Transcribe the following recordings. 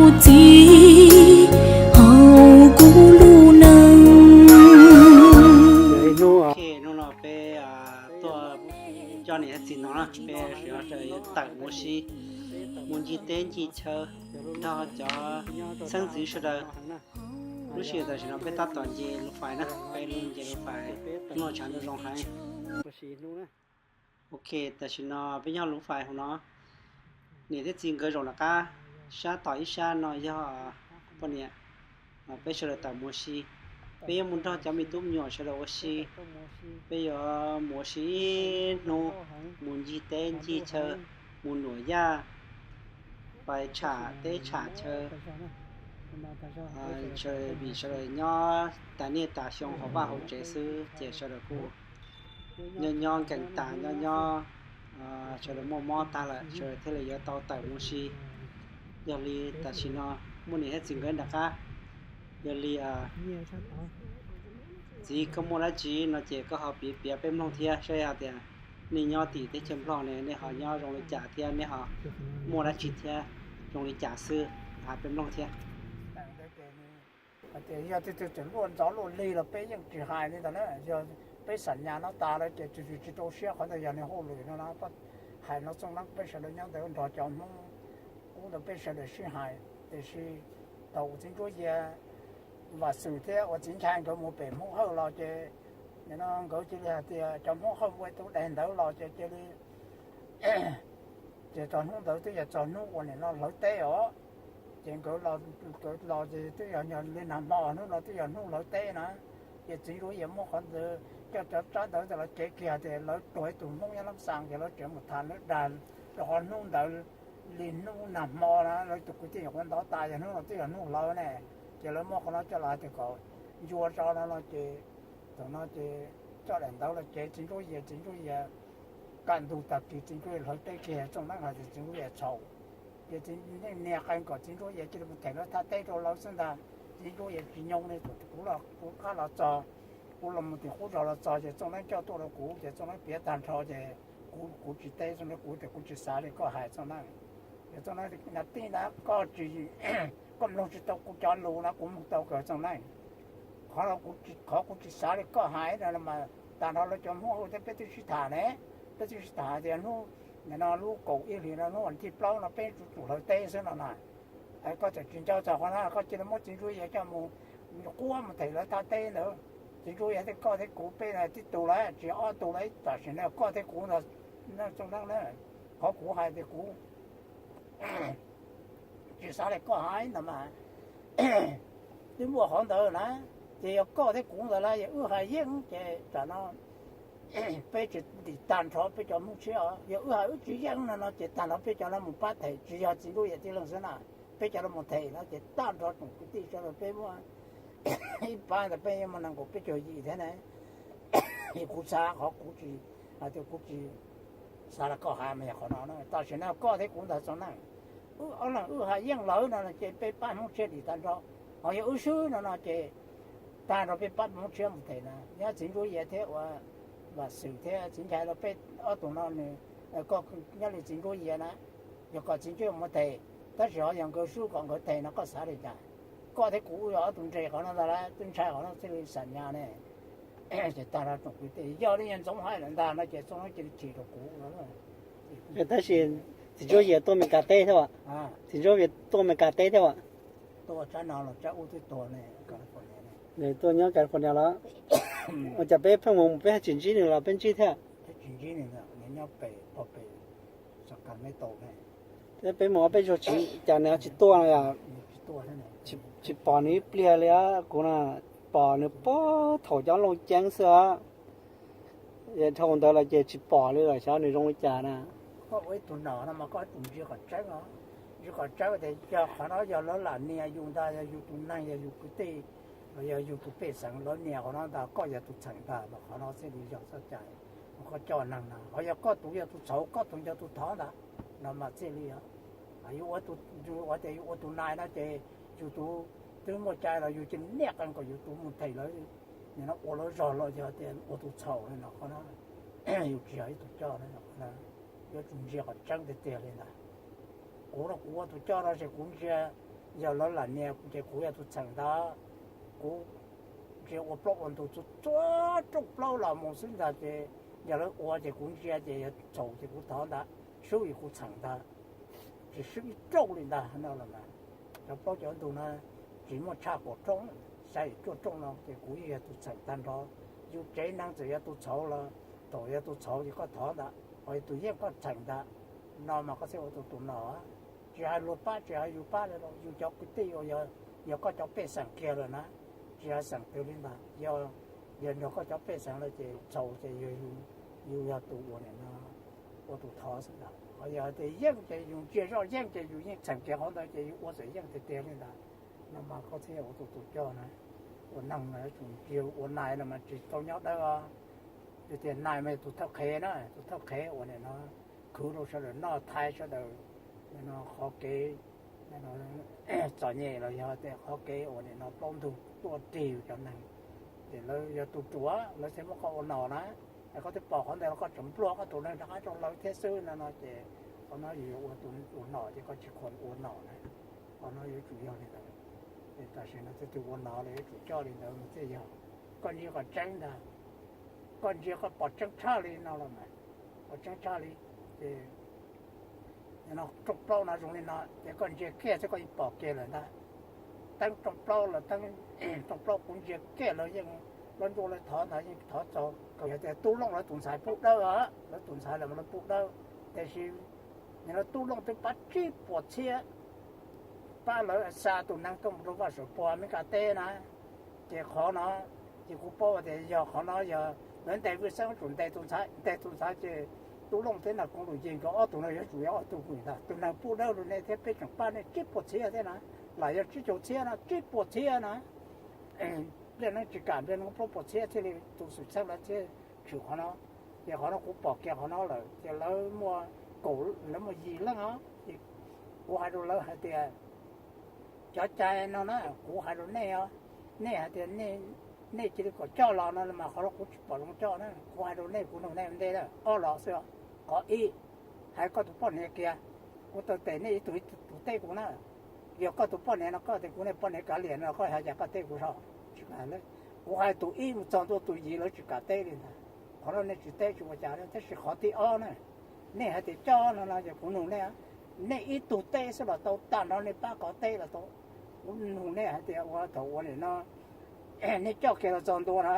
Kuv txiv hauv kuv lub neej. Ok, hnub no peb tuaj coj niam thiab txiv no na, peb sawv daws yuav tawm mus ua si, mus ncig teb ncig chaw nrog cov xeeb ntxwv sawv daws. Lub sij hawm tam sim no peb tab tom nce lub fais na, peb lub nce lub fais, hnub no tshav ntuj zoo heev. Ok, tam sim no peb nyob lub fais hauv no, niam thiab txiv nkawd zaum nram qab, sab tom ib sab no yog poj niam, peb sawv daws tawm mus ua si. Peb yuav mus nrog cov me tub me nyuam sawv daws ua si. Peb yuav mus ua si ib hnub, mus ncig teb ncig chaw, mus nuam yaj, pais tsham teb tsham chaw, vim sawv daws nyob tas niaj tas xyoo hauv vaj hauv tsev xwb ces sawv daws kuj nyob nyob nkees tas, nyob nyob sawv daws muaj mob tag lawm, sawv daws thiaj li yuav tau tawm mus ua si. Yog li tam sim no muaj niam thiab txiv nkawd nram qab, yog li txiv koj muaj dab tsi no ces koj ho piav piav peb mloog thiab, saib hais tias nej nyob tim teb chaws Nplog ne nej ho nyob zoo li cas thiab nej ho muaj dab tsi thiab zoo li cas xwb, hais peb mloog thiab. Hais tias yog tus twg tseem luaj ntxov luaj lig los peb yeej tsis hais li ntawd na. Yog peb xam nyas no tas lawm ces tsis tsis rau siab qhov ntawd, yog nws hauj lwm no na. Hais no txooj neeb peb sawv daws nyob ntawd nrog cov Hmoob ub ntawd peb sawv daws sib hais, tiam sis thaum uas txiv Ntsuab Yias, Vam Xwm thiab uas txiv Nchai nkawd mus pem Hmoob Hawj los ces nim no nkawd cia li hais tias cov Hmoob Hawj ua tus daim ntawv los ces cia li ces txog hnub ntawd twb yog txog hnub uas nim no hlawv teb os. Ces nkawd los, nkawd los ces twb yog li nag hmo, hnub no twb yog hnub hlawv teb na. Ces txiv Ntsuab Yias muab qhov ntawd coj cov tsab ntawv ntawd los cev kiag tias lawv tuag ib tug Hmoob nyob Lab Xas ces lawv tseem mus tham lawv dag rau qhov hnub ntawd li hnub nag hmo na, lawv tus kwv tij nyuam qhuav ntov tas, yog hnub no twb yog hnub hlawv ne. Ces lawv muab qhov no coj los hais tias kom ncua tso no no ces thaum no ces coj daim ntawv los cev txiv Ntsuab Yias, txiv Ntsuab Yias kaj ntug tag kis txiv Ntsuab Yias hlawv teb kiag, txooj neeb hais tias txiv Ntsuab Yias txhaum. Ces txiv niag qee kom txiv Ntsuab Yias cia li mus them lawv thaj teb rau lawv xwb ntag. Txiv Ntsuab Yias tsis nyoo li, kuv qab los txog, kuv los mus tim qub zos los txog ces txooj neeb coj tuaj rau kuv ces txooj neeb piav tag nrho ces kuv, kuv tsis teb txooj neeb, kuv tias kuv tsis xav li koj hais txooj neeb. Ces txooj neeb, tij na, koj tsis, koj mloog tsis tau kuv cov lus no, kuv mloog tau kawg txooj neeb. Qhov, qhov kuv tsis xav li koj hais no mas tag nrho lawv cov Hmoob Hawj thiab peb twb sib tham ne, peb twb sib tham tias hnub, nim no lub kaum ib hlis no hnub vas thij plaub no peb yuav tsum hlawv teb xwb no na. Koj txawm tsis nco txog qhov no koj cia li muab txiv Ntsuab Yias coj mus quab mus them lawv thaj teb ntawd. Txiv Ntsuab Yias thiab koj thiab kuv peb tib tug lawm tsis ob tug lawm, tam sim no koj thiab kuv ntag, txooj neeb na. Qhov kuv hais tias kuv tsis xav li koj hais no mas twb muaj qhov ntawd na. Ces yog koj thiab kuv ntawd lawm, yog wb hais yeej ces tam no peb tsis dim tag nrho peb cov Hmoob tshiab os. Yog wb hais wb tsis yeej no no ces tag nrho peb cov no mus pab them, tsis yog txiv Ntsuab Yias tib leeg xwb na. Peb cov no mus them no ces tag nrho tsoom kwv tij sawv daws peb muaj ib pab ntawd peb yeej muaj nees nkaum peb caug yim thiab ne. Kuv xav qhov kuv tsis, hais tias kuv tsis xav li koj hais mas yog qhov no na. Tam sim no koj thiab kuv ntag txooj neeb, wb ob leeg wb hais yeej lawm no ces peb pab Hmoob tshiab dim tag nrho. Ho yog wb swb no no ces tag nrho peb pab Hmoob tshiab mus them na. Nyob txiv Ntsuab Yias thiab uas Vam Xwm thiab txiv Nchai los peb ob tug no nws, koj nyob li txiv Ntsuab Yias na, yog kom txiv Ntsuab Yias mus them, tab sis ho yog nkawd swb kom nkawd them no koj xav li cas? Koj thiab kuv yog ob tug nres qhov no ntag lawm, twb ntshai qhov no thiaj li xam nyas ne. Ces tag nrho tsoom kwv tij yog li yog Ntxoov hais lawm ntag no ces txooj neeb cia li chim rau kuv. Tab sis txiv Ntsuab Yias tuaj Meskas teb thiab as? Txiv Ntsuab Yias tuaj Meskas teb thiab as? Tuaj tsab no los tsab ub twb tuag ne, California ne. Nws tuaj nyob California los? Ua cas peb pheej mus peb tsis ntsib nws los peb ntsib thiab? Peb tsis ntsib nws, nws nyob pem, pem Sacramento ne. Thiab peb mus ob peb zaug tsis, cas nws tsis tuaj no yom? Tsis pom nws ib pliag li kuv na. Pom nws puag thaum cov Looj Ceeb xwb os. Dhau ntawd los ces tsis pom li lawm, xyov nws zoo li cas na. Koj ua ib tug nom no mas koj tus ntsia kom tseeb os. Ntsia kom tseeb tias yog qhov no yog lawv lam nias yus ntag, yog yus tus neeg, yog yus kwv tij, los yog yus tus pej xeem lawv nias qhov no ntag, koj yog tus txheem ntag, mas qhov no thiaj li yog txoj cai. Koj coj neeg no, ho yog koj tus yog tus txhaum, koj tus yog tus thov ntag, no mas thiaj li yog. Yus ua tus, yus ua tias yus ua tus nais no ces yus tus twb muaj cai los yus cia li niaj qee kom yus tus mus them lawv, nim no ua lawv zog los yog tias ua tus txhaum li no, qhov no yus tsis yog ib tug coj no. Yuav tsum ntsia qhov tseeb tiag tiag li ntag. Kuv no kuv ua tus coj no ces kuv ntsia Yog lawv lam nias kuv ces kuv yog tus txheem ntag. Kuv ntsia ua plaub ua ntug txhua txhua rooj plaub los mus xwb ntag ces yog lawv ua ces kuv ntsia ces yog txhaum ces kuv thov ntag, swb kuv txheem ntag, tsis swb ib rooj li ntag no los mas. Cov plaub cov ntug no tsis muaj tshaj kaum rooj, xya yim cuaj rooj no ces kuv yeej yog tus txheem tag nrho. Yus tsev neeg txawm yog tus txhaum los, thaum yog tus txhaum ces koj thov ntag, ho yog tus yeej koj txheem ntag, no mas koj thiaj ua tau tus nom. Tsis hais luag pab tsis hais yus pab li los, yus cov kwv tij uas yog koj cov pej xeem kiag lawm na, tsis hais xeem twg li ntag, yog nrog koj cov pej xeem lawm ces txhaum ces yog yus yog tus uas nim no ua tus thov xwb ntag. Ho yog tias yeej ces yus ntsia zoj yeej ces yus yeej txheem kiag qhov ntawd ces yus ua txawm yeej tiag tiag li ntag, no mas koj thiaj ua tau tus coj na. Ua neeg no yuav tsum ntsia ua nais los mas tsis tau nyob dawb. Yog tias nais mas tus thawj qhev na, tus thawj qhev uas nim no khwv rau sawv daws noj, thaiv sawv daws no qhov kev txom nyem los yog tias qhov kev uas nim no plaub ntug tuaj rig cov neeg, ces lawv yog tus ruam lawv thiaj muab koj ua nom na. Es koj twb pom qhov ntawd los koj tseem npluag koj tus neeg rov qab rau lawv thiab xwb no no ces qhov no yus yuav ua tus ua nom ces koj tsis khuam ua nom na. Qhov no yuav tsum yog li ntawd. Ces tam sim no twb tus ua nom los yuav tsum coj li ntawd mas thiaj yog. Koj ntsia kom tseeb ntag, koj ntsia koj pom tseeb tshaj li no los mas, pom tseeb tshaj li ces no rooj plaub no zoo li no ces koj ntsia kiag xwb koj yeej pom kiag lawm ntag. Teeb rooj plaub los teeb rooj plaub kuv ntsia kiag lawv yeej, lawv ntuj lawv thov ntag yeej thov txaus. Yog tias Tub Looj lawv tus ntxhais pub dawb, lawv tus ntxhais los lawv pub dawb, tiam sis nim no Tub Looj twb pab tsib puas txhiab pab lawv xa tus neeg tuaj mus rau Vaj Suav Pua Mes Kas teb na. Ces qhov no ces kuv paub tias yog qhov no yog lawv ntes Vwj Xeeb yuav tsum ntes tus ntxhais, ntes tus ntxhais ces Tub Looj thiab Nas Koos Lus Yis nkawd ob tug no yuav tsum yog ob tug vwm ntag. Tus neeg pub dawb rau nej thiab peb tseem pab nej tsib puas txhiab thiab na, lam yog tsib caug txhiab no, tsib puas txhiab na. Nplij Neeb tsis kam, Nplij Neeb plaub puas txhiab thiaj li tus xwm txheej lawv thiaj tshwm qhov no. Ces qhov no kuv pom kiag qhov no lawm ces lawv muaj kaum, lawv muaj yim leej os. Ces kuv hais rau lawv hais tias cov cai no na, kuv hais rau nej os, nej hais tias nej cia li kom coj los no mas qhov no kuv tsis pom zoo coj na. Kuv hais rau nej, kuv nug nej ua ntej na, ob los xwb. Qhov ib, hais koj tus poj niam kiag, kuv tau tes nej ib tug ib tug teb kuv na. Yog koj tus poj niam no koj tias kuv niag poj niam kav liam no koj hais cas koj teb kuv zog? Tsis kam li. Kuv hais tus ib mus txog ntua tus yim lawv tsis kam teb li ntag. Qhov no nej tsis teb tsis ua cas li. Tab sis qhov thib ob na, nej hais tias coj no no yog kuv nug nej, nej ib tug teb xwb los tau, tag nrho nej pab qhov teb los tau. Kuv nug nej hais tias ua thaum ua nim no nej coj kiag los txog ntua na,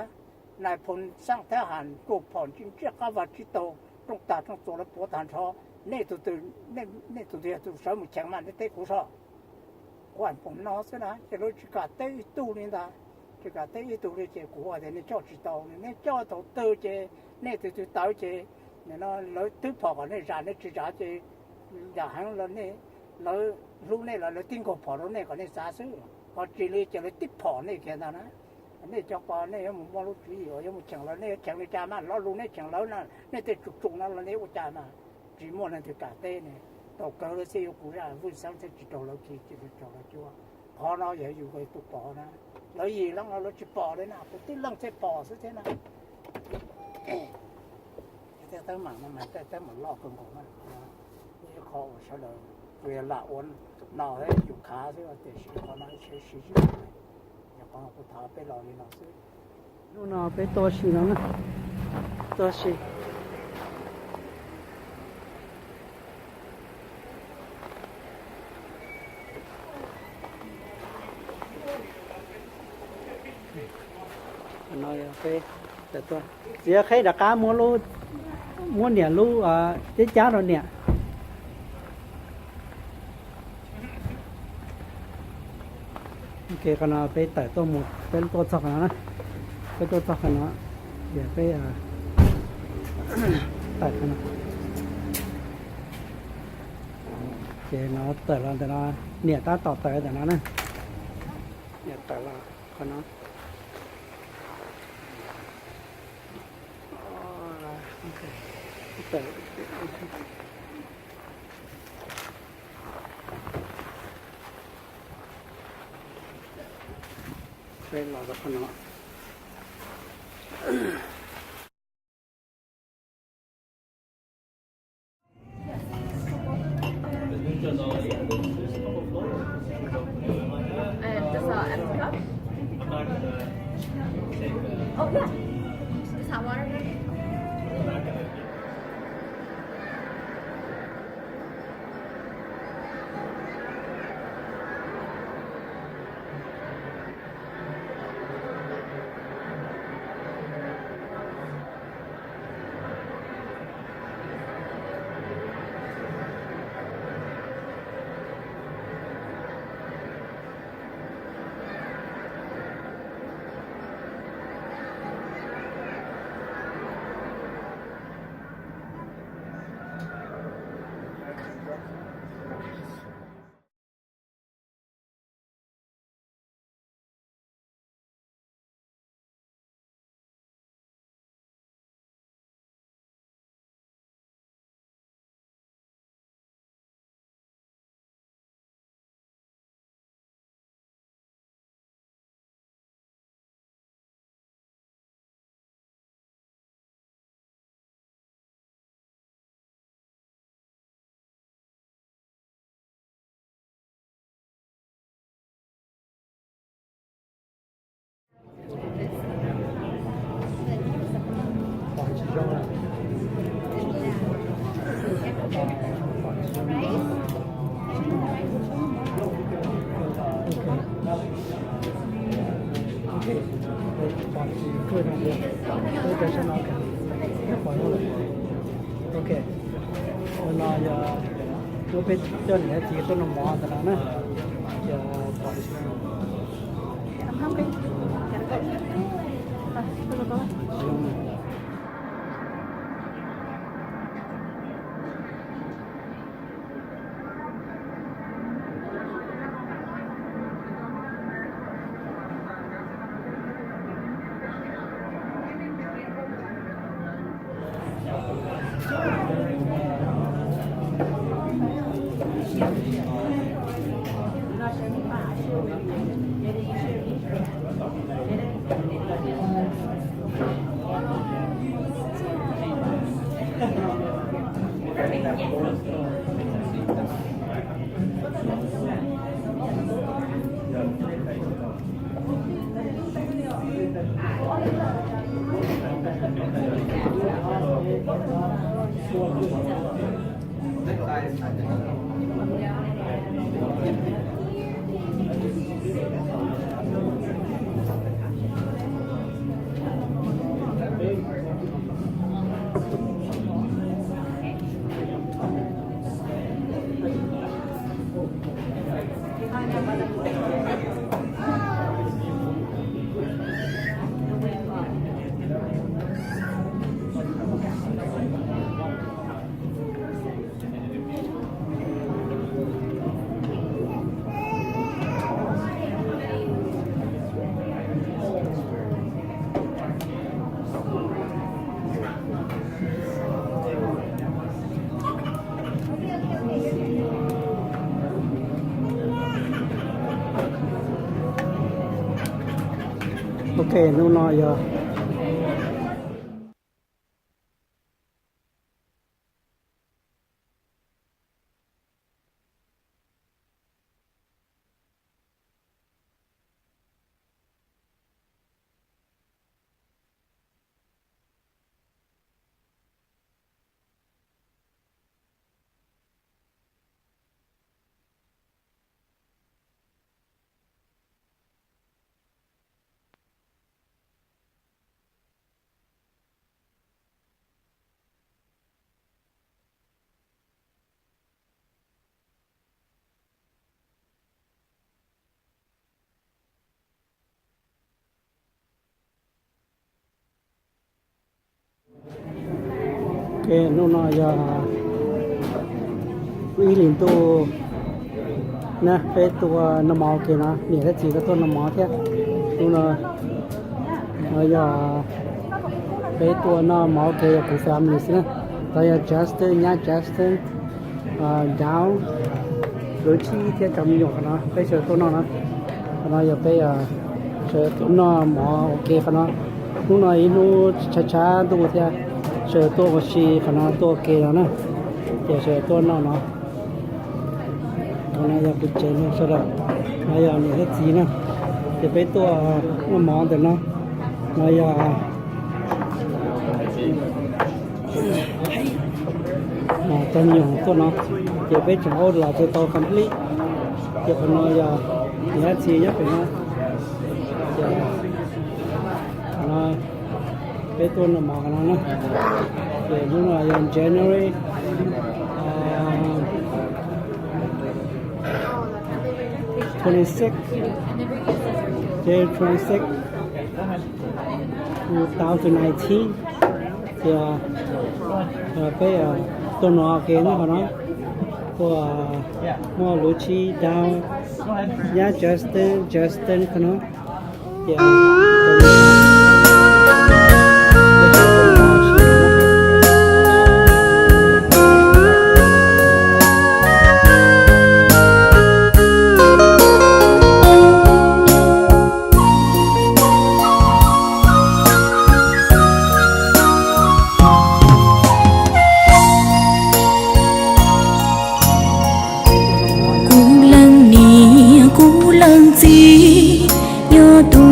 nais phoo xab thab ham nruj phom ntsij ntsiaj qab vag tsib taug, rooj tag rooj txuas lawv puav tag nrho, nej tus twg, nej tus twg yog tus sawv mus cheem mas nej teb kuv zog. Kuv hais npaum no xwb na ces lawv tsis kam teb ib tug li ntag. Tsis kam teb ib tug li ces kuv hais tias nej coj tsis tau, nej coj thaum twg ces nej tus twg tawv ces nim no lawv twb phom kom nej zam, nej tsis zam ces yam heev los nej, lawv hlub nej los lawv tib nkaug phom rau nej kom nej xav xwb. Ho tsis li ces lawv tib phom nej kiag ntag na. Nej cov pog nej yuav mus muaj lub tswv yim uas yuav mus cheem lawv, nej yuav cheem li cas mas lo lus nej cheem lawv na, nej tej tsum tsum no los nej ua cas mas tsis muaj leej twg kam teb ne. Thaum kawg lawv thiaj yuav kuv zaj, Vwj Xeeb thiaj tsis raug lawv khi, tsis raug lawv cuab. Qhov no yog yus tus pom na, lawv yim leej no lawv tsis pom li na, kuv tib leej thiaj pom xwb thiab na. Tej teeb meem no mas tej teeb meem loj kawg nkaus na. Ib qho uas sawv daws tsuas yog lam ua no thiab yus khav xwb tiam sis qhov no sawv siv sib, yog qhov kuv tham peb los li no xwb. Hnub no peb tuaj si no na, tuaj si. No peb txiv Qheb rov qab muab lub, muab niam lub ceb cab rau niam. Ok, qhov no peb tawm tuaj mus, peb tuaj txog qhov no na, peb tuaj txog qhov no, ces peb tawm qhov no. Ces no tawm los ntawm no, niam tab tom tawm ntawm no na, niam tawm los qhov no. Tawm, peb los rau qhov no. Oh, yeah. Just hot water. Ok, no yog lub peb coj niam txiv tuaj noj mov ntawm no na. Ces pom Ok, hnub no yog Ok, hnub no yog ib hlis ntuj na, peb tuaj noj mov ua ke no, niam thiab txiv kuj tuaj noj mov thiab. Hnub no yog peb tuaj noj mov ua ke yog kuv family xwb na. Tod yog Justin, nyab Justin, Down, Luv Tshib thiab cov me nyuam qhov no peb sawv daws tuaj noj na. Qhov no yog peb sawv daws tuaj noj mov ua ke qhov no. Hnub no ib hnub tshav tshav ntuj thiab, sawv daws tuaj ua si qhov no tuaj ua ke no na. Ces sawv daws tuaj noj no. Qhov no yog kuv tsev no sawv daws, no yog niam thiab txiv na. Ces peb tuaj noj mov ntawm no, no yog tog nyoog tuaj no, ces peb tseem ua los tsis tau complete. Ces qhov no yog niam dab txiv nyob pem no, ces no peb tuaj noj mov no na. Ces hnub no yog January twenty six, January twenty six, two thousand nineteen. Ces peb tuaj no ke nyob qhov no, tuaj muaj Luv Tsib Dau, nyab Justin, Justin qhov no. Ces kuv leej niam kuv leej txiv, yog tus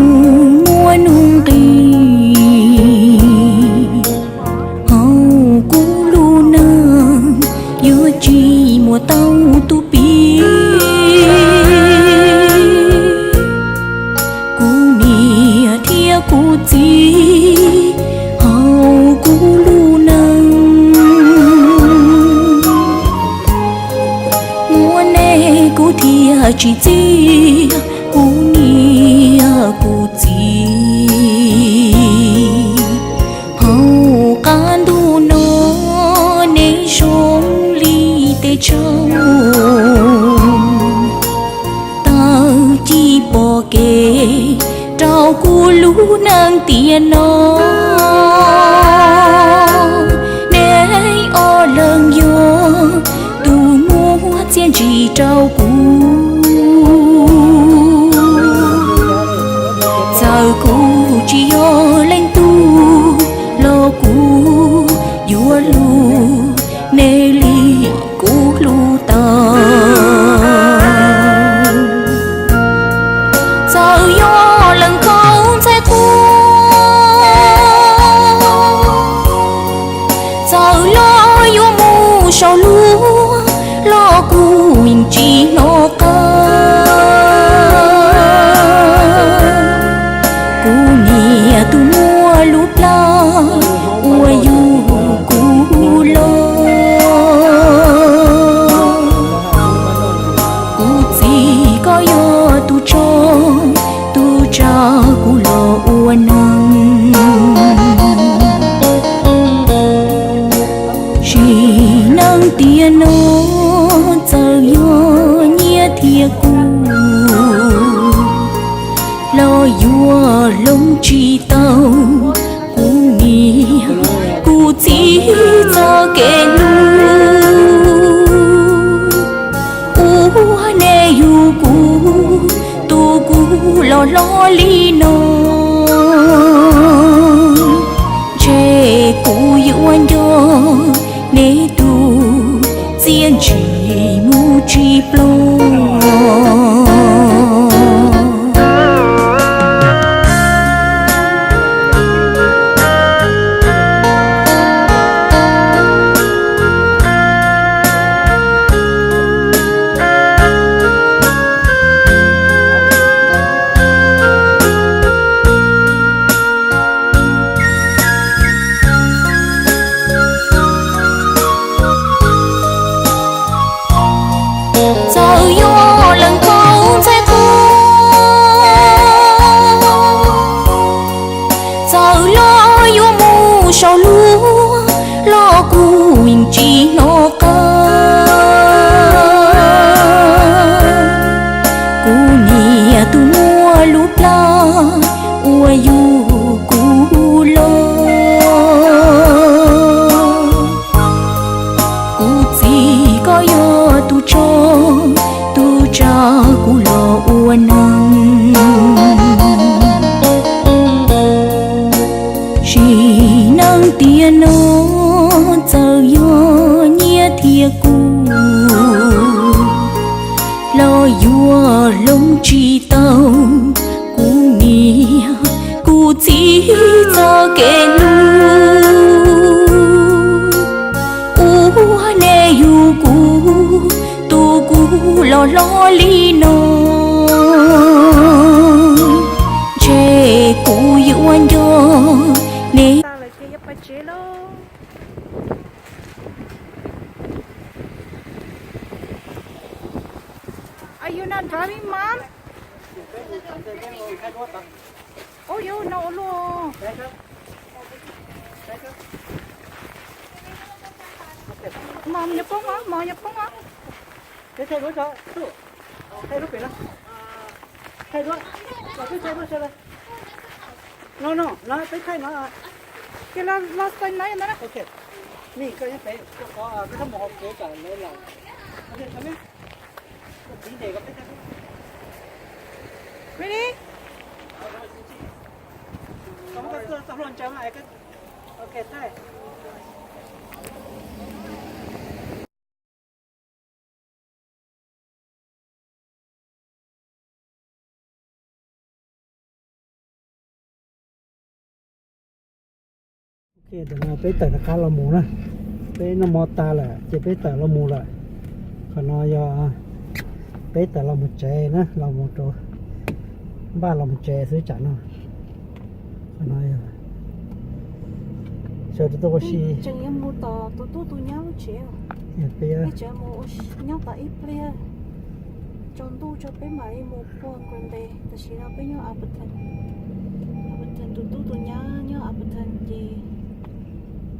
muaj nuj nqis hauv kuv lub neej, yuav tsis muaj tau tus piv. Kuv niam thiab kuv txiv hauv kuv lub neej, muaj nej kuv thiaj tsis txiaj, kuv niam kuv txiv. Hauv qab ntuj no nej zoo li tej tsaug, tawg ci pom kev rau kuv lub neej tiam no. Neb ob leeg yog tus muab txiaj ntsig rau kuv. Txawm kuv tsis yog leej tub los kuv yuav hlub nej li kuv hlub tau. Txawm yog leej khaub ntxhais quaj, txawm los yuav mus saum luag los kuv yeej tsis hnov qab. Kuv niam tus muaj lub plab uas yug kuv los, kuv txiv koj yog tus tso, tus tsa kuv los ua neeg. Sim neej tiam no txawm yog nyiaj thiab kub los yuav hloov tsis tau kuv niam kuv txiv txoj kev hlub. Ua nej yug kuv, tu kuv los hlob li no, ntshe kuv yuav nco nej tus txiaj ntsig mus tsis ploj. Txawm yog leej Los hlob li no, ntshe kuv yuav nco neb. Tag lawm ces yuav pais tsev lauj. Are you not driving, Mom? Ub, yuav no ua luaj. Mom, yuav poob os, Mom, yuav poob os. Thaij duab tso, thaij duab pem no. Thaij duab, los twb thaij duab sawv daws. No no no, peb thaij no. Ces los, los xeem no ntag. Ok. Mej, koj nyob pem, koj qhov, koj txhob mus hauv kev tsam lawv lawm. Ready? Koj muab koj txoj hlua ntsaws mas, ok, thaij. Ok, tam no peb tawm rov qab los mus na. Peb noj mov tas lawm ces peb tawm los mus lawm. Qhov no yog peb tawm los mus tsev na, los mus rau, npaj los mus tsev xwb tsam no. Qhov no yog sawv rau tuaj ua si. Tseem yuav mus tom tus tub tus nyab lub tsev. Peb tseem mus nyob tom ib pliag tsaus ntuj tso peb mam li mus puag Grand Bay. Tam sim no peb nyob Appleton. Appleton, tus tub tus nyab nyob Appleton ces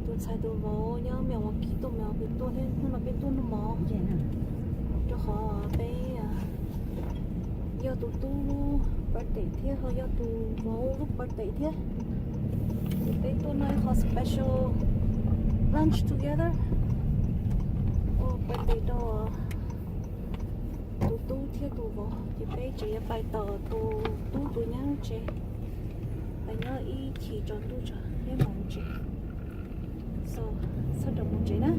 tus ntxhais tus vauv nyob Milwaukee tuaj, Milwaukee tuaj thiab, hnub no peb tuaj noj mov. Rau qhov peb yog tus tub birthday thiab ho yog tus vauv lub birthday thiab. Ces peb tuaj noj ib qho special lunch together, ua birthday rau tus tub thiab tus vauv. Ces peb tseem yuav pais tom tus tub tus nyab lub tsev, pais nyob ib chim tsaus ntuj tso peb mam mus tsev. So, txhob rau mus tsev na.